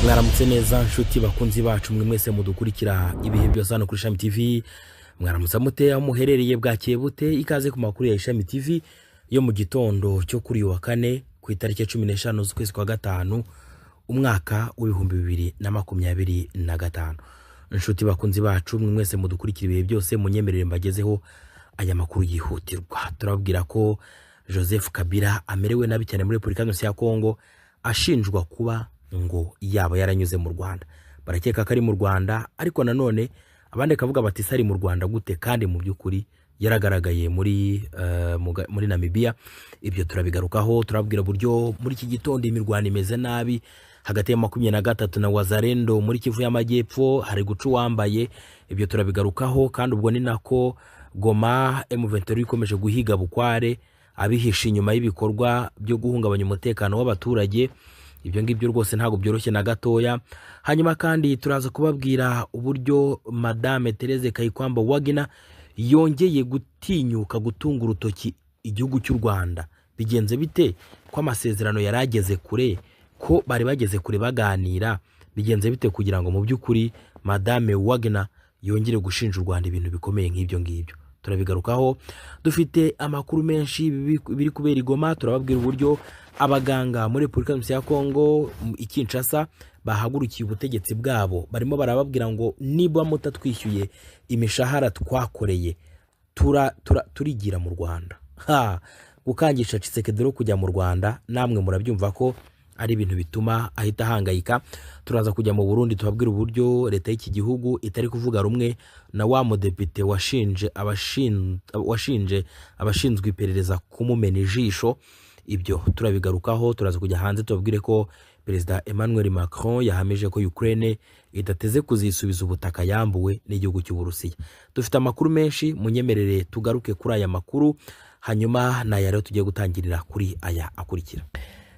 Mwaramutse neza nshuti bakunzi bacu, mwe mwese mudukurikira ibihe byose hano kuri Ishami TV. Mwaramutse mute aho muherereye? Bwakeye bute? Ikaze ku makuru ya Ishami TV yo mu gitondo cyo kuri uyu wa kane, ku itariki ya 15 z'ukwezi kwa gatanu, umwaka w'2025. Inshuti bakunzi bacu, mwe mwese mudukurikira ibihe byose, munyemerere mbagezeho aya makuru yihutirwa. Turababwira ko Joseph Kabila amerewe nabi cyane muri Repubulika Demokarasi ya Kongo, ashinjwa kuba ngo yaba yaranyuze mu Rwanda. Barakeka ko ari mu Rwanda, ariko nanone abandi bakavuga bati: "Se ari mu Rwanda gute kandi mu by'ukuri yaragaragaye muri Namibia?" Ibyo turabigarukaho. Turababwira uburyo muri iki gitondo imirwano imeze nabi hagati ya 23 na Wazalendo muri Kivu y'Amajyepfo, hari guca uwambaye. Ibyo turabigarukaho. Kandi ubwo ni nako Goma, M23 ikomeje guhiga bukware abihisha inyuma y'ibikorwa byo guhungabanya umutekano w'abaturage. Ibyo ngibyo rwose ntabwo byoroshye na gatoya. Hanyuma kandi turaza kubabwira uburyo Madame Therese Kayikwamba Wagner yongeye gutinyuka gutunga urutoki igihugu cy'u Rwanda. Bigenze bite ko amasezerano yari ageze kure, ko bari bageze kure baganira? Bigenze bite kugira ngo mu by'ukuri Madame Wagner yongere gushinja u Rwanda ibintu bikomeye nk'ibyo ngibyo? Turabigarukaho. Dufite amakuru menshi biri kubera i Goma. Turababwira uburyo abaganga muri Repubulika Demokarasi ya Kongo i Kinshasa bahagurukiye ubutegetsi bwabo, barimo barababwira ngo niba mutatwishyuye imishahara twakoreye, turigira mu Rwanda. Ha gukangisha Tshisekedi rero kujya mu Rwanda, namwe murabyumva ko ari ibintu bituma ahita ahangayika. Turaza kujya mu Burundi, tubabwira uburyo leta y'iki gihugu itari kuvuga rumwe na wa mudepite washinje abashinzwe iperereza kumumena ijisho. Ibyo turabigarukaho. Turaza kujya hanze, tubabwire ko Perezida Emmanuel Macron yahamije ko Ukraine idateze kuzisubiza ubutaka yambuwe n'igihugu cy'Uburusiya. Dufite amakuru menshi, munyemerere tugaruke kuri aya makuru. Hanyuma n'aya rero tugiye gutangirira kuri aya akurikira.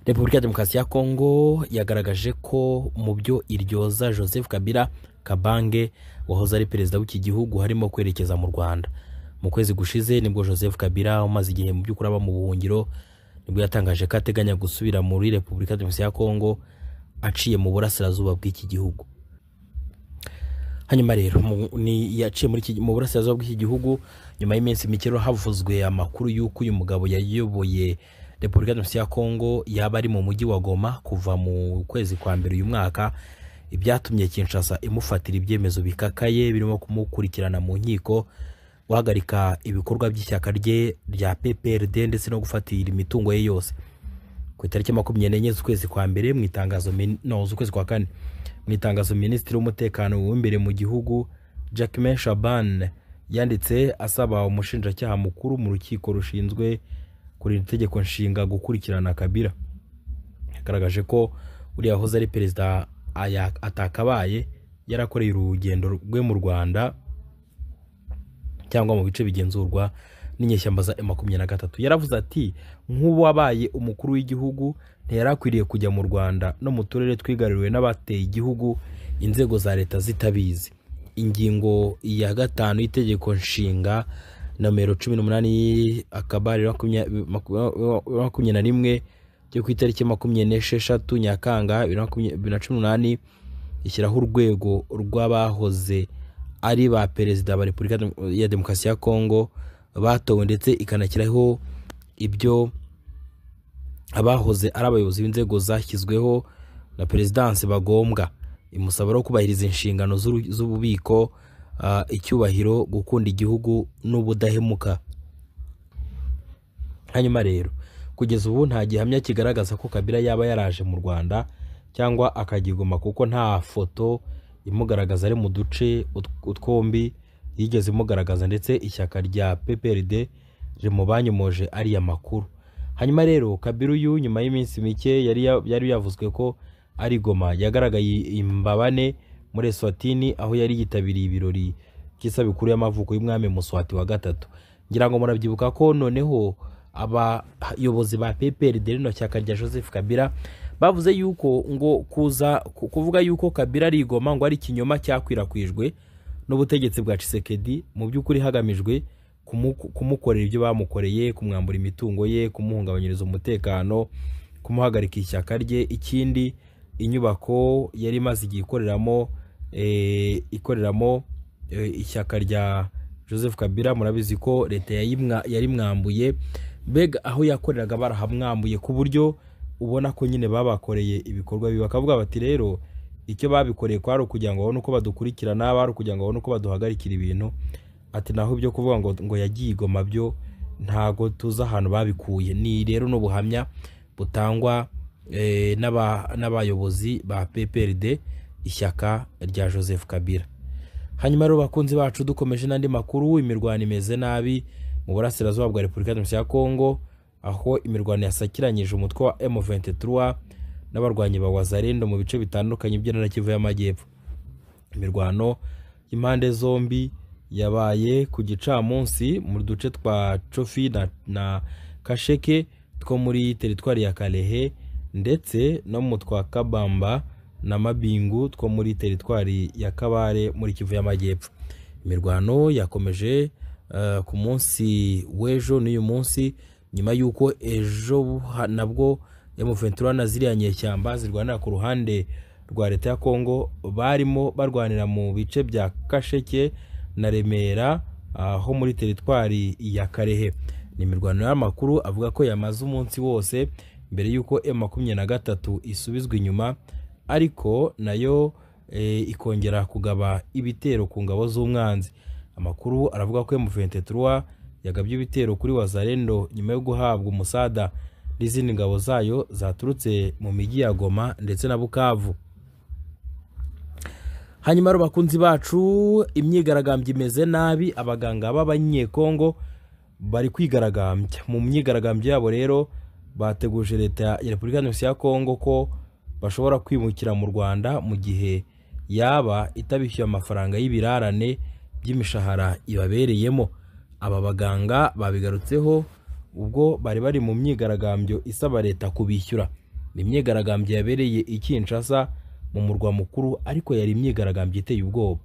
Repubulika ya Demokarasi ya Kongo yagaragaje ko mu byo iryoza Joseph Kabila Kabange wahoze ari perezida w'iki gihugu harimo kwerekeza mu Rwanda. Mu kwezi gushize nibwo Joseph Kabila, umaze igihe mu by'ukuri aba mu buhungiro, nibwo yatangaje ko ateganya gusubira muri Repubulika ya Demokarasi ya Kongo aciye mu burasirazuba bw'iki gihugu. Hanyuma rero ni yaciye mu burasirazuba bw'iki gihugu. Nyuma y'iminsi mike rero havuzwe amakuru y'uko uyu mugabo yayoboye Repubulika ya Demokarasi ya Kongo yaba ari mu mujyi wa Goma kuva mu kwezi kwa mbere uyu mwaka, ibyatumye Kinshasa imufatira ibyemezo bikakaye birimo kumukurikirana mu nkiko, guhagarika ibikorwa by'ishyaka rye rya PPRD ndetse no gufatira imitungo ye yose. Ku itariki 24 z'ukwezi kwa mbere, mu itangazo no z'ukwezi kwa kane, mu itangazo Minisitiri w'Umutekano w'imbere mu gihugu Jacquemain Shaban yanditse asaba umushinjacyaha mukuru mu rukiko rushinzwe kurinda itegeko nshinga gukurikirana Kabila, yagaragaje ko uriya wahoze ari perezida atakabaye yarakoreye urugendo rwe mu Rwanda cyangwa mu bice bigenzurwa n'inyeshyamba za M23. Yaravuze ati: "Nk'uwabaye umukuru w'igihugu, ntiyari akwiriye kujya mu Rwanda no mu turere twigaruriwe n'abateye igihugu inzego za leta zitabizi. Ingingo ya 5 y'itegeko nshinga nomero 18/2021 ryo ku itariki 26 Nyakanga 2018 ishyiraho urwego rw'abahoze ari ba perezida ba Repubulika ya Demokarasi ya Kongo batowe, ndetse ikanashyiraho ibyo abahoze ari abayobozi b'inzego zashyizweho na perezidansi bagombwa. Imusaba rero kubahiriza inshingano z'ububiko, icyubahiro, gukunda igihugu n'ubudahemuka." Hanyuma rero kugeza ubu nta gihamya kigaragaza ko Kabila yaba yaraje mu Rwanda cyangwa akagigoma, kuko nta foto imugaragaza ari mu duce utwombi yigeze imugaragaza, ndetse ishyaka rya PPRD riri mu banyomoje ariya makuru. Hanyuma rero Kabila uyu, nyuma y'iminsi mike yari yavuzwe ko ari Goma, yagaragaye i Mbabane muri Eswatini, aho yari yitabiriye ibirori by'isabukuru y'amavuko y'umwami Muswati wa gatatu. Ngira ngo murabyibuka ko noneho abayobozi ba PPRD, rino shyaka rya Joseph Kabila, bavuze yuko ngo kuza kuvuga yuko Kabila ari i Goma ngo ari ikinyoma cyakwirakwijwe n'ubutegetsi bwa Tshisekedi, mu by'ukuri hagamijwe kumukorera ibyo bamukoreye, kumwambura imitungo ye, kumuhungabanyiriza umutekano, kumuhagarika ishyaka rye. Ikindi Inyubako yari imaze igihe ikoreramo ishyaka rya Joseph Kabila. Murabizi ko leta yarimwambuye, mbega aho yakoreraga barahamwambuye, ku buryo ubona ko nyine babakoreye ibikorwa bibi. Bakavuga bati rero icyo babikoreye kwari ukugira ngo babone uko badukurikirana, bari ukugira ngo babone uko baduhagarikira ibintu. Ati naho ibyo kuvuga ngo yagiye i Goma byo ntago tuzi ahantu babikuye. Ni rero n'ubuhamya butangwa n'abayobozi ba PPRD, ishyaka rya Joseph Kabila. Hanyuma rero bakunzi bacu, dukomeje n'andi makuru, imirwano imeze nabi mu burasirazuba bwa Repubulika Demokarasi ya Kongo, aho imirwano yasakiranyije umutwe wa M23 n'abarwanyi ba Wazalendo mu bice bitandukanye by'intara Kivu y'Amajyepfo. Imirwano y'impande zombi yabaye ku gicamunsi mu duce twa Cofi na Kasheke two muri teritwari ya Kalehe, ndetse no mu twa Kabamba na Mabingu two muri teritwari ya Kabare muri Kivu y'Amajyepfo. Imirwano yakomeje ku munsi w'ejo n'uyu munsi, nyuma y'uko ejo nabwo M23 na ziriya nyeshyamba zirwanira ku ruhande rwa leta ya Kongo barimo barwanira mu bice bya Kasheke na Remera ho muri teritwari ya Karehe. Ni imirwano y'amakuru avuga ko yamaze umunsi wose mbere y'uko M23 isubizwa inyuma, ariko nayo ikongera kugaba ibitero ku ngabo z'umwanzi. Amakuru aravuga ko M23 yagabye ibitero kuri Wazalendo nyuma yo guhabwa umusada n'izindi ngabo zayo zaturutse mu mijyi ya Goma ndetse na Bukavu. Hanyuma rero bakunzi bacu, imyigaragambyo imeze nabi, abaganga b'abanyekongo bari kwigaragambya. Mu myigaragambyo yabo rero bateguje leta ya Repubulika Demokarasi ya Kongo ko bashobora kwimukira mu Rwanda mu gihe yaba itabishyuye amafaranga y'ibirarane by'imishahara ibabereyemo. Aba baganga babigarutseho ubwo bari bari mu myigaragambyo isaba leta kubishyura. Ni imyigaragambyo yabereye i Kinshasa mu murwa mukuru, ariko yari imyigaragambyo iteye ubwoba.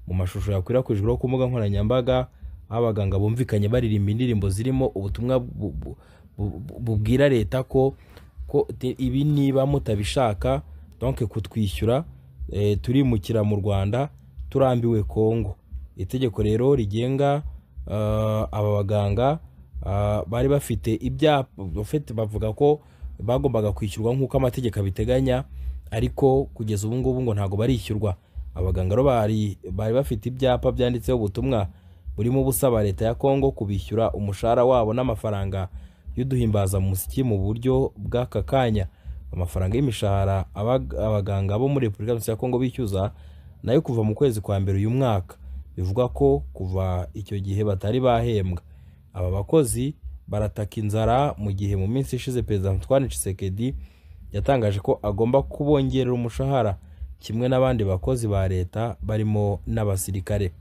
Mu mashusho yakwirakwijwe ku mbuga nkoranyambaga, abaganga bumvikanye baririmba indirimbo zirimo ubutumwa bubwira leta ko ibi niba mutabishaka donc kutwishyura, turimukira mu Rwanda, turambiwe Kongo. Itegeko rero rigenga aba baganga bari bafite ibyapa, bavuga ko bagombaga kwishyurwa nk'uko amategeko abiteganya, ariko kugeza ubu ngubu ngo ntago barishyurwa. Abaganga rero bari bafite ibyapa byanditseho ubutumwa burimo busaba leta ya Kongo kubishyura umushahara wabo n'amafaranga y'uduhimbaza musiki mu buryo bw'aka kanya. Amafaranga y'imishahara abaganga bo muri Repubulika ya Kongo bishyuza nayo kuva mu kwezi kwa mbere uyu mwaka, bivuga ko kuva icyo gihe batari bahembwa. Aba bakozi barataka inzara mu gihe mu minsi ishize Perezida Antoine Tshisekedi yatangaje ko agomba kubongerera umushahara kimwe n'abandi bakozi ba leta barimo n'abasirikare.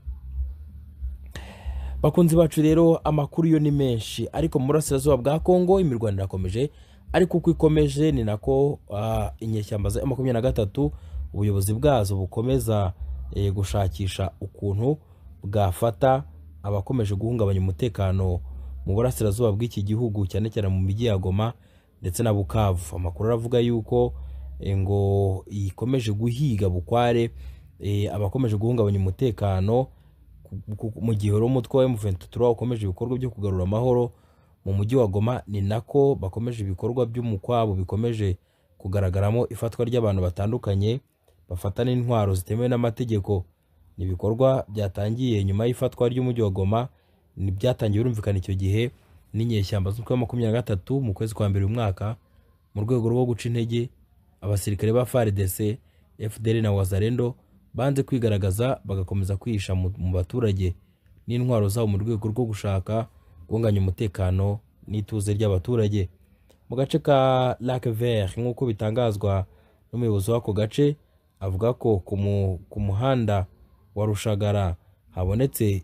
Bakunzi bacu rero, amakuru yo ni menshi, ariko mu burasirazuba bwa Kongo imirwano irakomeje, ariko uko ikomeje ni nako inyeshyamba za M23 ubuyobozi bwazo bukomeza gushakisha ukuntu bwafata abakomeje guhungabanya umutekano mu burasirazuba bw'iki gihugu, cyane cyane mu mijyi ya Goma ndetse na Bukavu. Amakuru aravuga yuko ngo ikomeje guhiga bukware abakomeje guhungabanya umutekano, mu gihe umutwe wa M23 ukomeje ibikorwa byo kugarura amahoro mu mujyi wa Goma, ni nako bakomeje ibikorwa by'umukwabo bikomeje kugaragaramo ifatwa ry'abantu batandukanye bafatana intwaro zitemewe n'amategeko. Ni ibikorwa byatangiye nyuma y'ifatwa ry'umujyi wa Goma, ni byatangiye birumvikana icyo gihe n'inyeshyamba z'umutwe wa 23 mu kwezi kwa mbere uyu mwaka, mu rwego rwo guca intege abasirikare ba FARDC, FDL na Wazalendo banze kwigaragaza bagakomeza kwihisha mu baturage n'intwaro zabo mu rwego rwo gushaka guhungabanya umutekano n'ituze ry'abaturage. Mu gace ka Lac Vert, nk'uko bitangazwa n'umuyobozi w'ako gace, avuga ko ku muhanda wa Rushagara habonetse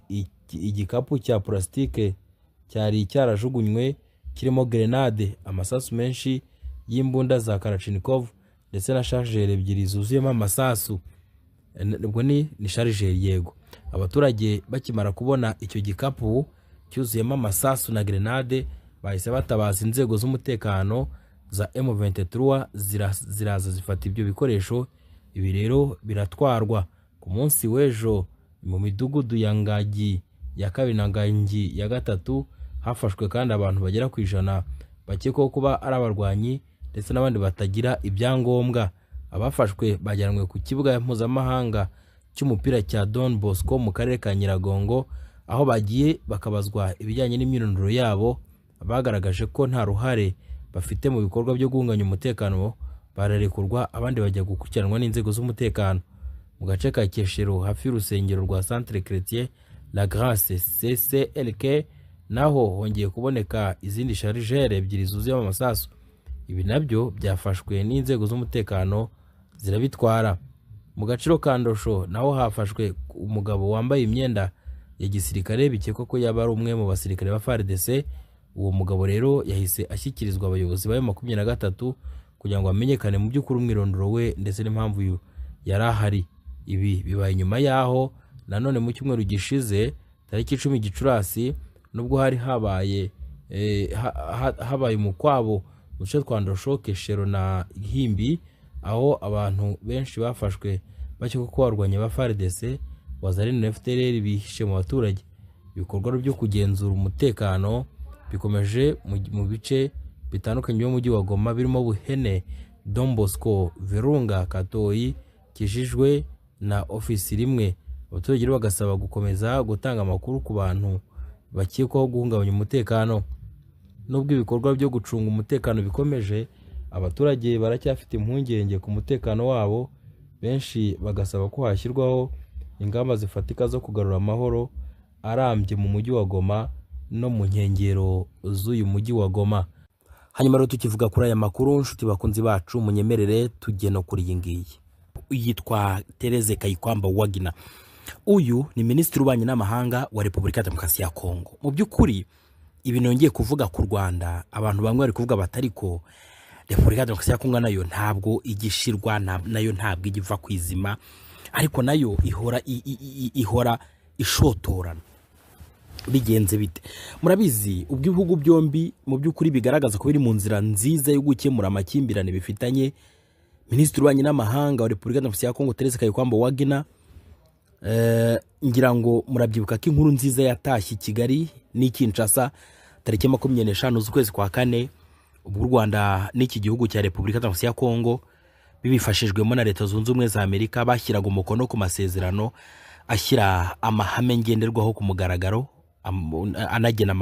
igikapu cya plastique cyari cyarajugunywe kirimo grenade, amasasu menshi y'imbunda za Kalashnikov ndetse na chargeur ebyiri zuzuyemo amasasu. Ubwo ni chargeur yego. Abaturage bakimara kubona icyo gikapu cyuzuyemo amasasu na grenade bahise batabaza inzego z'umutekano za M23 ziraza zifata ibyo bikoresho. Ibi rero biratwarwa. Ku munsi w'ejo mu midugudu ya Ngagi ya kabiri na Ngangi ya gatatu hafashwe kandi abantu bagera ku 100 bakekwaho kuba ari abarwanyi ndetse n'abandi batagira ibyangombwa. Abafashwe bajyanwe ku kibuga mpuzamahanga cy'umupira cya Don Bosco mu karere ka Nyiragongo, aho bagiye bakabazwa ibijyanye n'imyirondoro yabo. Bagaragaje ko nta ruhare bafite mu bikorwa byo guhungabanya umutekano bararekurwa, abandi bajya gukurikiranwa n'inzego z'umutekano. Mu gace ka Keshero hafi y'urusengero rwa Centre Chrétien La Grâce CCLK naho hongeye kuboneka izindi chargeur ebyiri zuzuyemo amasasu. Ibi nabyo byafashwe n'inzego z'umutekano zirabitwara. Mu gaciro ka Ndosho naho hafashwe umugabo wambaye imyenda ya gisirikare bikekwa ko yaba ari umwe mu basirikare ba FARDC. Uwo mugabo rero yahise ashyikirizwa abayobozi ba 23 kugira ngo amenyekane mu by'ukuri umwirondoro we ndetse n'impamvu yari ahari. Ibi bibaye nyuma yaho nanone mu cyumweru gishize tariki 10 Gicurasi nubwo hari habaye habaye umukwabo mu duce twa Ndosho, Keshero na Himbi, aho abantu benshi bafashwe bakekwa ko barwanya ba FARDC, Wazalendo na FDLR bihishe mu baturage. Ibikorwa byo kugenzura umutekano bikomeje mu bice bitandukanye by'umujyi wa Goma birimo Buhene, Don Bosco, Virunga, Katoyi, Kijijwe na ofisi rimwe. Abaturage bagasaba gukomeza gutanga amakuru ku bantu bakekwaho guhungabanya umutekano. Nubwo ibikorwa byo gucunga umutekano bikomeje, abaturage baracyafite impungenge ku mutekano wabo, benshi bagasaba ko hashyirwaho ingamba zifatika zo kugarura amahoro arambye mu mujyi wa Goma no mu nkengero z'uyu mujyi wa Goma. Hanyuma rero tukivuga kuri aya makuru, nshuti bakunzi bacu, munyemerere tujye no kuri iyi ngiyi. Yitwa Therese Kayikwamba Wagner. Uyu ni minisitiri w'ububanyi n'amahanga wa Repubulika ya Demokarasi ya Kongo. Mu by'ukuri ibi nongeye kuvuga ku Rwanda, abantu bamwe bari kuvuga batariko Repubulika ya Demokarasi ya Kongo nayo ntabwo igishirwa, nayo ntabwo igiva kwizima, ariko nayo ihora ihora ishotorana. Bigenze bite? Murabizi ubwo ibihugu byombi mu by'ukuri bigaragaza ko biri mu nzira nziza yo gukemura amakimbirane bifitanye. Minisitiri w'ububanyi n'amahanga wa Repubulika ya Demokarasi ya Kongo Therese Kayikwamba Wagner, ngira ngo murabyibuka ko inkuru nziza yatashye i Kigali n'i Kinshasa tariki 25 z'ukwezi kwa kane, ubwo u Rwanda n'iki gihugu cya Repubulika ya Demokarasi ya Kongo bibifashijwemo na Leta Zunze Ubumwe za Amerika bashyiraga umukono ku masezerano ashyira amahame ngenderwaho ku mugaragaro, anagena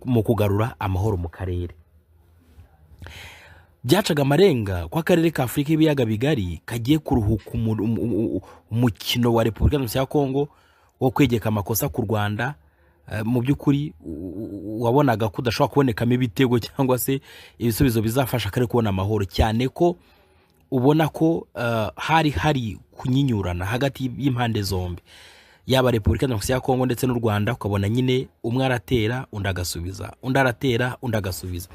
mu kugarura amahoro mu karere. Byacaga amarenga ko akarere ka Afurika y'ibiyaga bigari kagiye kuruhuka umukino wa Repubulika Demokarasi ya Kongo wo kwegeka amakosa ku Rwanda. Mu by'ukuri wabonaga ko udashobora kubonekamo ibitego cyangwa se ibisubizo bizafasha akarere kubona amahoro, cyane ko ubona ko hari kunyinyurana hagati y'impande zombi, yaba Repubulika Demokarasi ya Kongo ndetse n'u Rwanda. Ukabona nyine umwe aratera undi agasubiza, undi aratera undi agasubiza.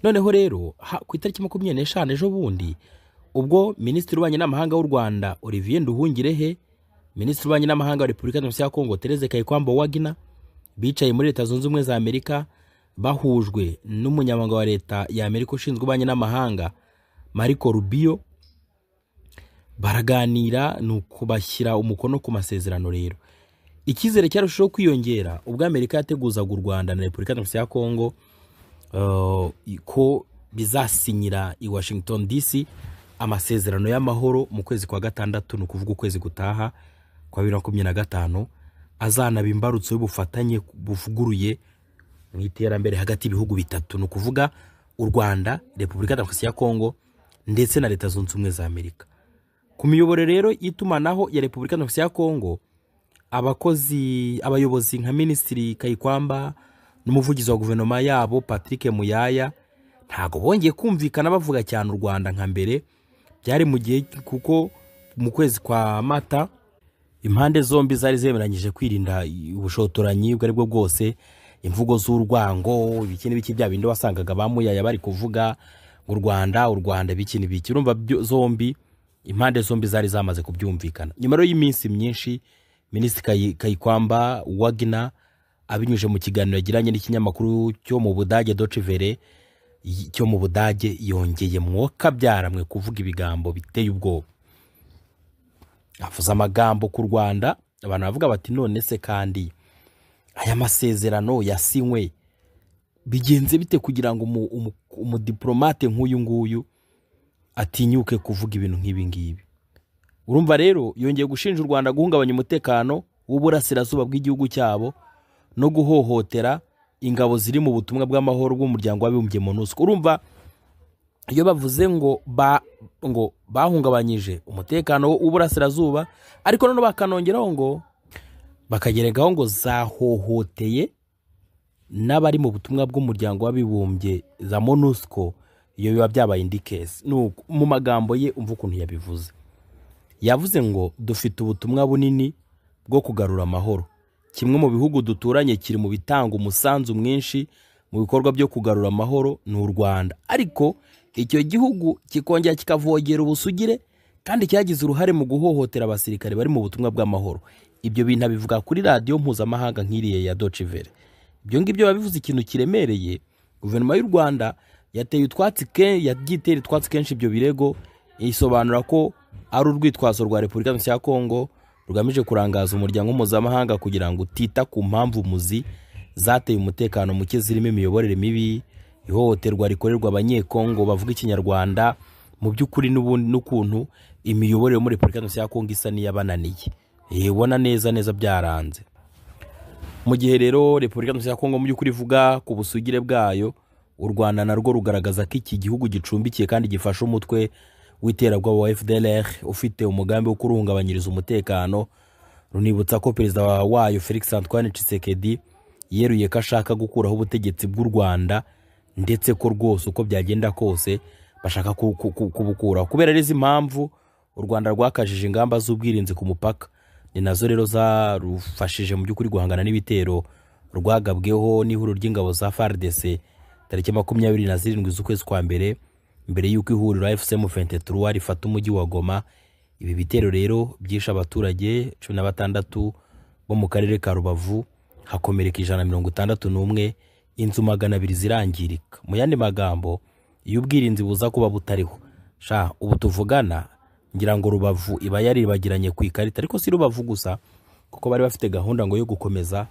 Noneho rero ku itariki 25 ejo bundi, ubwo minisitiri w'ububanyi n'amahanga w'u Rwanda Olivier Nduhungirehe, minisitiri w'ububanyi n'amahanga wa Repubulika Demokarasi ya Kongo Therese Kayikwamba Wagner bicaye muri Leta Zunze Ubumwe za Amerika bahujwe n'umunyamabanga wa Leta ya Amerika ushinzwe ububanyi n'amahanga Marco Rubio, baraganira nuko bashyira umukono ku masezerano. Rero icyizere cyarushijeho kwiyongera ubwo Amerika yateguzaga u Rwanda na Repubulika Demokarasi ya Kongo ko bizasinyira i Washington DC amasezerano y'amahoro mu kwezi kwa gatandatu, ni ukuvuga ukwezi gutaha kwa 2025, azanaba imbarutso y'ubufatanye buvuguruye mu iterambere hagati y'ibihugu bitatu, ni ukuvuga u Rwanda, Repubulika Demokarasi ya Kongo ndetse na Leta Zunze Ubumwe za Amerika. Ku miyoboro rero y'itumanaho ya Repubulika Demokarasi ya Kongo, abayobozi nka Minisitiri Kayikwamba n'umuvugizi wa guverinoma yabo Patrick Muyaya ntago bongeye kumvikana bavuga cyane u Rwanda nka mbere. Byari mu gihe kuko mu kwezi kwa Mata impande zombi zari zemeranyije kwirinda ubushotoranyi ubwo aribwo bwose, imvugo z'urwango, ibiki n'ibiki, bya bindi wasangaga ba Muyaya bari kuvuga ngo u Rwanda biki n'ibiki. Urumva zombi impande zombi zari zamaze kubyumvikana. Nyuma rero y'iminsi myinshi, Minisitiri Kayikwamba Wagner abinyujije mu kiganiro yagiranye n'ikinyamakuru cyo mu Budage Deutsche Welle, cyo mu Budage yongeye mwoka byaramwe kuvuga ibigambo biteye ubwoba. Avuze amagambo ku Rwanda, abantu bavuga bati none se kandi aya masezerano yasinywe bigenze bite kugira ngo umudiplomate nk'uyu nguyu atinyuke kuvuga ibintu nk'ibi ngibi? Urumva rero yongeye gushinja u Rwanda guhungabanya umutekano w'uburasirazuba bw'igihugu cyabo no guhohotera ingabo ziri mu butumwa bw'amahoro bw'umuryango w'abibumbye MONUSCO. Urumva iyo bavuze ngo ngo bahungabanyije umutekano w'uburasirazuba, ariko none bakanongeraho ngo bakagerekaho ngo zahohoteye n'abari mu butumwa bw'umuryango w'abibumbye za MONUSCO, iyo biba byabaye indi case. Nuko mu magambo ye umva ukuntu yabivuze, yavuze ngo dufite ubutumwa bunini bwo kugarura amahoro. Kimwe mu bihugu duturanye kiri mu bitanga umusanzu mwinshi mu bikorwa byo kugarura amahoro ni u Rwanda, ariko icyo gihugu kikongera kikavogera ubusugire kandi cyagize uruhare mu guhohotera abasirikare bari mu butumwa bw'amahoro. Ibyo bintu abivuga kuri radiyo mpuzamahanga nk'iriya ya Deutsche Welle. Ibyo ngibyo babivuze ikintu kiremereye. Guverinoma y'u Rwanda yateye utwatsi yagiye itera utwatsi kenshi ibyo birego, isobanura ko ari urwitwazo rwa Repubulika ya Kongo rugamije kurangaza umuryango mpuzamahanga kugira ngo utita ku mpamvu muzi zateye umutekano muke, zirimo imiyoborere mibi, ihohoterwa rikorerwa abanyekongo bavuga ikinyarwanda, mu by'ukuri n'ukuntu imiyoborere muri Repubulika ya Kongo isa n'iyabananiye. Ubona neza neza byaranze. Mu gihe rero Repubulika ya Kongo mu by'ukuri ivuga ku busugire bwayo, u Rwanda narwo rugaragaza ko iki gihugu gicumbikiye kandi gifasha umutwe w'iterabwoba wa FDLR ufite umugambi wo kuruhungabanyiriza umutekano. Runibutsa ko perezida wayo Felix Antoine Tshisekedi yeruye ko ashaka gukuraho ubutegetsi bw'u Rwanda, ndetse ko rwose uko byagenda kose bashaka kubukuraho. Kubera izi mpamvu u Rwanda rwakajije ingamba z'ubwirinzi ku mupaka, ni nazo rero zarufashije mu by'ukuri guhangana n'ibitero rwagabweho n'ihuriro ry'ingabo za FARDC tariki 27 z'ukwezi kwa mbere, mbere y'uko ihuriro AFC M23 rifata umujyi wa Goma. Ibi bitero rero byishe abaturage 16 bo mu karere ka Rubavu, hakomereka 161, inzu 200 zirangirika. Mu yandi magambo, iyo ubwirinzi buza kuba butariho, sha ubu tuvugana ngira ngo Rubavu iba yaribagiranye ku ikarita. Ariko si Rubavu gusa, kuko bari bafite gahunda ngo yo gukomeza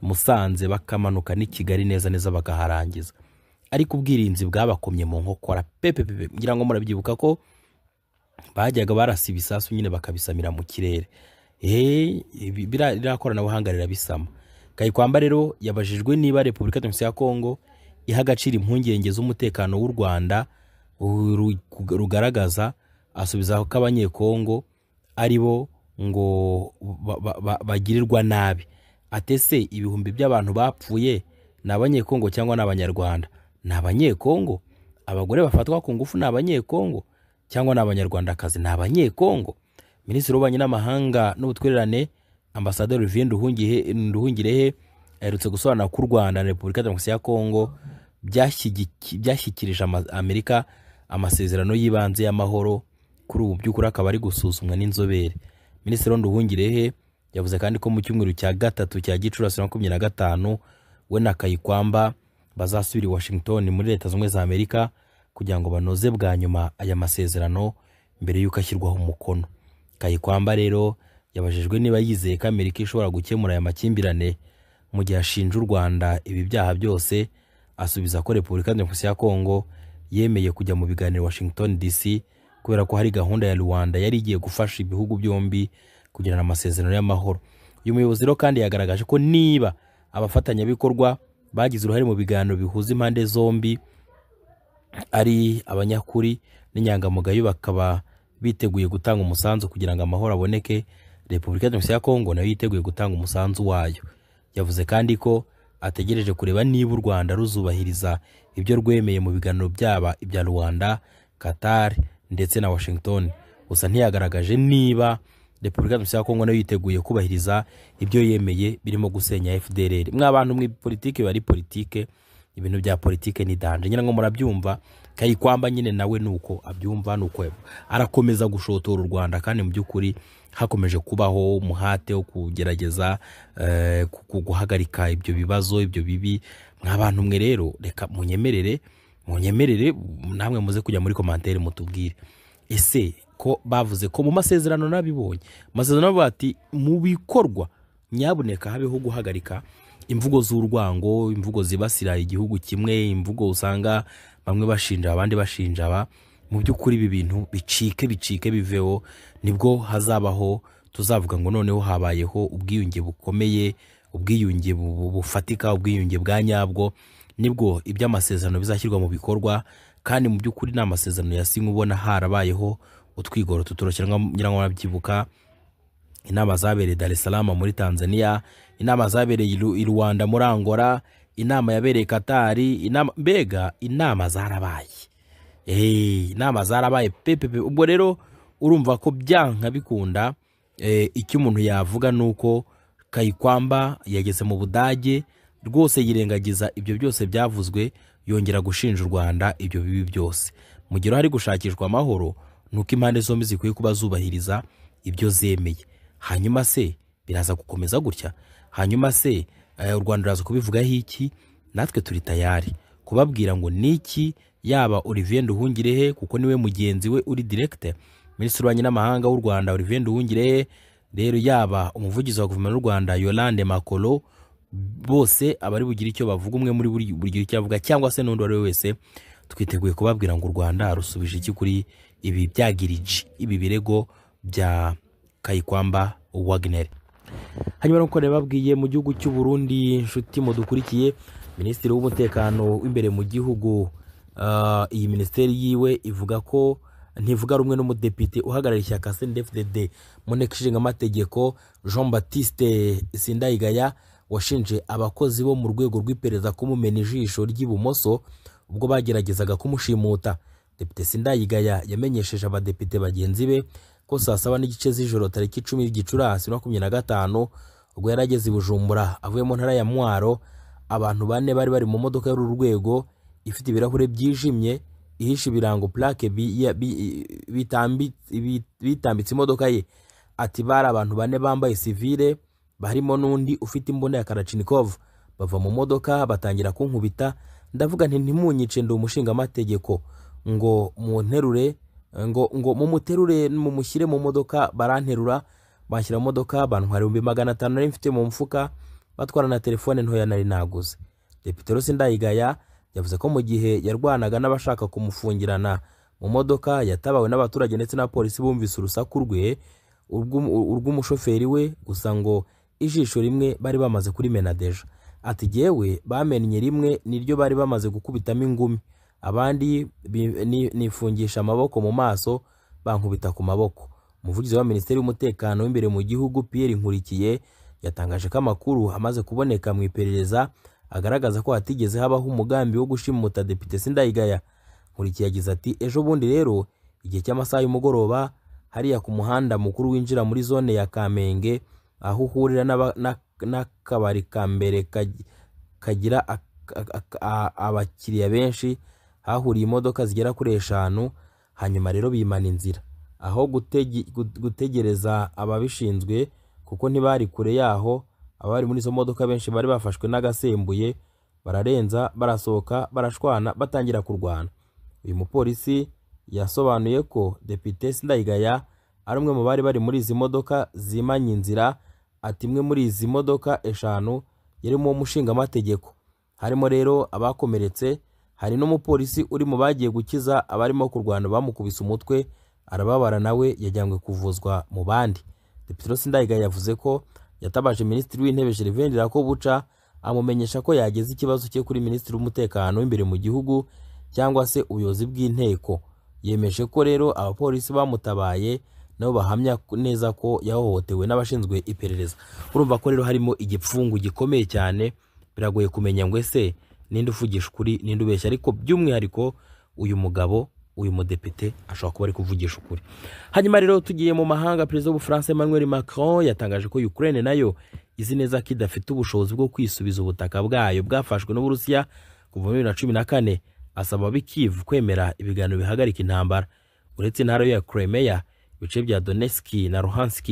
Musanze bakamanuka ni Kigali neza neza bakaharangiza, ariko ubwirinzi bwabakomye mu nkokora pepepepe. Ngira ngo murabyibuka ko bajyaga barasa ibisasu nyine bakabisamira mu kirere. Biriya koranabuhanga rirabisama. Kayikwamba rero yabajijwe niba Repubulika ya Kongo iha agaciro impungenge z'umutekano w'u Rwanda rugaragaza, asubiza ko abanyekongo ari bo ngo bagirirwa nabi. Atese ibihumbi by'abantu bapfuye ni abanyekongo cyangwa ni abanyarwanda? Ni abanyekongo. Abagore bafatwa ku ngufu ni abanyekongo cyangwa ni abanyarwandakazi? Ni abanyekongo. Minisitiri w'ububanyi n'amahanga n'ubutwererane Ambassadeur Olivier Nduhungirehe aherutse gusobanura ko u Rwanda na Repubulika Demokarasi ya Kongo byashyikirije Amerika amasezerano y'ibanze y'amahoro, kuri ubu by'ukuri akaba ari gusuzumwa n'inzobere. Minisitiri Nduhungirehe yavuze kandi ko mu cyumweru cya gatatu cya Gicurasi 2025 we na Kayikwamba bazasubira i Washington muri Leta Zunze za Amerika kugira ngo banoze bwa nyuma aya masezerano mbere y'uko ashyirwaho umukono. Kayikwamba rero yabajijwe niba yizeye ko Amerika ishobora gukemura aya makimbirane mu gihe ashinja u Rwanda ibi byaha byose, asubiza ko Repubulika Demokarasi ya Kongo yemeye kujya mu biganiro Washington DC kubera ko hari gahunda ya Rwanda yari igiye gufasha ibihugu byombi kugirana amasezerano y'amahoro. Uyu muyobozi rero kandi yagaragaje ko niba abafatanyabikorwa bagize uruhare mu biganiro bihuza impande zombi ari abanyakuri n'inyangamugayo bakaba biteguye gutanga umusanzu kugira ngo amahoro aboneke, Repubulika Demokarasi ya Kongo nayo yiteguye gutanga umusanzu wayo. Yavuze kandi ko ategereje kureba niba u Rwanda ruzubahiriza ibyo rwemeye mu biganiro byaba ibya Rwanda, Qatar ndetse na Washington. Gusa ntiyagaragaje niba Repubulika Demokarasi ya Kongo nayo yiteguye kubahiriza ibyo yemeye birimo gusenya FDLR. Mwa bantu mwe, politike bari politike, ibintu bya politike ni danger. Nyina ngo murabyumva, Kayikwamba nyine nawe nuko abyumva, nuko arakomeza gushotora u Rwanda, kandi mu by'ukuri hakomeje kubaho umuhate wo kugerageza guhagarika ibyo bibazo, ibyo bibi. Mwa bantu mwe rero, reka munyemerere Munyemerere namwe muze kujya muri commentaire mutubwire, ese ko bavuze ko mu masezerano, nabibonye amasezerano bavuga ati mu bikorwa nyabuneka habeho guhagarika imvugo z'urwango, imvugo zibasira igihugu kimwe, imvugo usanga bamwe bashinja abandi bashinja aba. Mu by'ukuri ibi bintu bicike, bicike, biveho, nibwo hazabaho tuzavuga ngo noneho habayeho ubwiyunge bukomeye, ubwiyunge bufatika, ubwiyunge bwa nyabwo, nibwo iby'amasezerano bizashyirwa mu bikorwa. Kandi mu by'ukuri ni amasezerano yasinywe ubona harabayeho utwigoro tutoroshye. Ngira ngo murabyibuka inama zabereye Dar es Salaam muri Tanzania, inama zabereye i Rwanda muri Angola, inama yabereye Katari, inama, mbega inama zarabaye, inama zarabaye pepepe. Ubwo rero urumva ko byanka bikunda, icyo umuntu yavuga ni uko Kayikwamba yageze mu Budage rwose yirengagiza ibyo byose byavuzwe, yongera gushinja u Rwanda ibyo bibi byose. Mu gihe hari gushakishwa amahoro, ni uko impande zombi zikwiye kuba zubahiriza ibyo zemeye. Hanyuma se biraza gukomeza gutya? Hanyuma se u Rwanda ruraza kubivugaho iki? Natwe turi tayari kubabwira ngo niki, yaba Olivier Nduhungirehe, kuko niwe mugenzi we uri direct, Minisitiri w'Ububanyi n'Amahanga w'u Rwanda Olivier Nduhungirehe rero, yaba umuvugizi wa guverinoma y'u Rwanda Yolande Makolo, bose abari bugire icyo bavuga, umwe muri buri bugire icyo avuga cyangwa se n'undi uwo ari we wese, twiteguye kubabwira ngo u Rwanda rusubije iki kuri ibi byagiriji, ibi birego bya Kayikwamba Wagner. Hanyuma nuko babwiye mu gihugu cy'u Burundi, inshuti mudukurikiye, Minisitiri w'Umutekano w'imbere mu gihugu, iyi minisiteri yiwe ivuga ko ntivuga rumwe n'umudepite uhagarariye ishyaka CNDD-FDD mu nteko ishinga amategeko Jean Baptiste Sindayigaya, washinje abakozi bo mu rwego rw'iperereza kumumena ijisho ry'ibumoso ubwo bageragezaga kumushimuta. Depite Sindayigaya yamenyesheje abadepite bagenzi be ko saa 7:30 z'ijoro tariki 10 Gicurasi 2025, ubwo yari ageze i Bujumbura avuye mu ntara ya Mwaro, abantu bane bari bari mu modoka y'uru rwego ifite ibirahure byijimye ihishe ibirango plaque bitambitse imodoka ye. Ati bari abantu bane bambaye sivile, barimo n'undi ufite imbunda ya Kalashnikov, bava mu modoka batangira kunkubita. Ndavuga nti ntimunyice, ndi umushingamategeko, ngo munterure, ngo mumuterure mumushyire mu modoka. Baranterura banshyira mu modoka, bantwara 500,000 nari mfite mu mfuka, batwara na telefone ntoya nari naguze. Depite Rose Ndayigaya yavuze ko mu gihe yarwanaga n'abashaka kumufungirana mu modoka, yatabawe n'abaturage ndetse n'abapolisi bumvise urusaku rwe, urw'umushoferi we gusa, ngo ijisho rimwe bari bamaze kurimena déjà. Ati jyewe bamennye rimwe, niryo bari bamaze gukubitamo ingumi, abandi nifungisha amaboko mu maso, bankubita ku maboko. Umuvugizi wa Minisiteri y'Umutekano w'imbere mu gihugu Pierre Nkurikiye yatangaje ko amakuru amaze kuboneka mu iperereza agaragaza ko hatigeze habaho umugambi wo gushimuta Depite Sindayigaya. Nkurikiye yagize ati ejo bundi rero igihe cy'amasaha y'umugoroba, hariya ku muhanda mukuru winjira muri zone ya Kamenge, aho uhurira n'akabari ka mbere kagira abakiriya benshi, hahuriye imodoka zigera kuri 5. Hanyuma rero bimana inzira aho gutegereza ababishinzwe, kuko ntibari kure yaho. Abari muri izo modoka benshi bari bafashwe n'agasembuye, bararenza, barasohoka, barashwana, batangira kurwana. Uyu mupolisi yasobanuye ko Depite Sindayigaya ari umwe mu bari bari muri izi modoka zimanye inzira. Ati imwe muri izi modoka 5 yarimo umushingamategeko, harimo rero abakomeretse, hari n'umupolisi uri mu bagiye gukiza abarimo kurwana, bamukubise umutwe arababara, nawe yajyanywe kuvuzwa mu bandi. Depite Sindayigaya yavuze ko yatabaje Minisitiri w'Intebe Gervais Ndirakobuca, amumenyesha ko yageze ikibazo cye kuri Minisitiri w'Umutekano w'imbere mu gihugu cyangwa se ubuyobozi bw'inteko. Yemeje ko rero abapolisi bamutabaye nabo bahamya neza ko yahohotewe n'abashinzwe iperereza. Urumva ko rero harimo igipfungu gikomeye cyane, biragoye kumenya ngo ese ninde uvugisha ukuri, ninde ubeshya, ariko by'umwihariko uyu mugabo, uyu mudepite ashobora kuba ari kuvugisha ukuri. Hanyuma rero tugiye mu mahanga, Perezida w'Ubufaransa Emmanuel Macron yatangaje ko Ukraine nayo izi neza ko idafite ubushobozi bwo kwisubiza ubutaka bwayo bwafashwe n'Uburusiya kuva muri 2014, asaba ab'i Kiev kwemera ibiganiro bihagarika intambara. Uretse intara ya Crimea, ibice bya Donetsk na Luhansk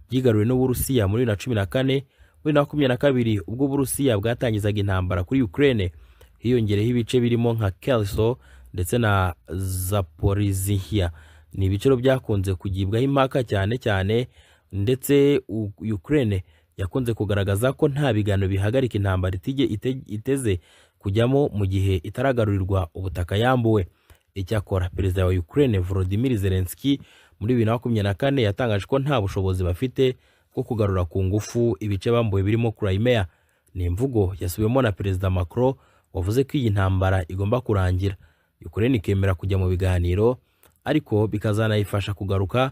byigaruriwe n'Uburusiya muri 2014, muri 2022 ubwo Uburusiya bwatangizaga intambara kuri Ukraine. Hiyongereho ibice birimo nka Kherson ndetse na Zaporizhia. Ni ibice byakunze kugibwaho impaka cyane cyane, ndetse Ukraine yakunze kugaragaza ko nta biganiro bihagarika intambara iteze kujyamo mu gihe itaragarurirwa ubutaka yambuwe. Icyakora perezida wa Ukraine Volodymyr Zelensky muri 2024 yatangaje ko nta bushobozi bafite bwo kugarura ku ngufu ibice bambuwe birimo Crimea. Ni imvugo yasubiwemo na perezida Macron wavuze ko iyi ntambara igomba kurangira, Ukraine ikemera kujya mu biganiro, ariko bikazanayifasha kugaruka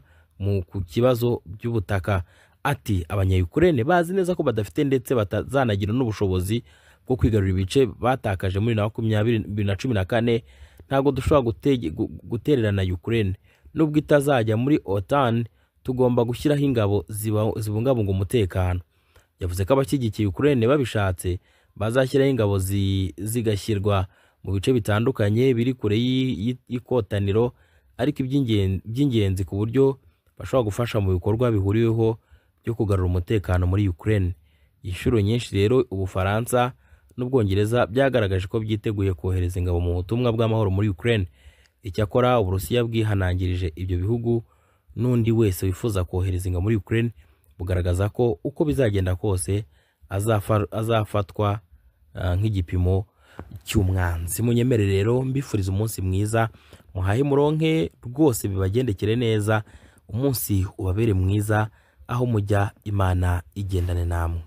ku kibazo by'ubutaka. Ati abanya-Ukraine bazi neza ko badafite ndetse batazanagira n'ubushobozi bwo kwigarurira ibice batakaje muri 2014. Ntabwo dushobora gutererana Ukraine nubwo itazajya muri OTAN, tugomba gushyiraho ingabo zibungabunga umutekano. Yavuze ko abashyigikiye Ukraine babishatse bazashyiraho ingabo zigashyirwa mu bice bitandukanye biri kure y'ikotaniro, ariko by'ingenzi ku buryo bashobora gufasha mu bikorwa bihuriweho byo kugarura umutekano muri Ukraine. Inshuro nyinshi rero Ubufaransa n'Ubwongereza byagaragaje ko byiteguye kohereza ingabo mu butumwa bw'amahoro muri Ukraine. Icyakora Uburusiya bwihanangirije ibyo bihugu n'undi wese wifuza kohereza ingabo muri Ukraine, bugaragaza ko uko bizagenda kose azafatwa nk'igipimo cy'umwanzi. Munyemere rero mbifuriza umunsi mwiza, muhahe muronke rwose, bibagendekere neza, umunsi ubabere mwiza aho mujya, Imana igendane namwe.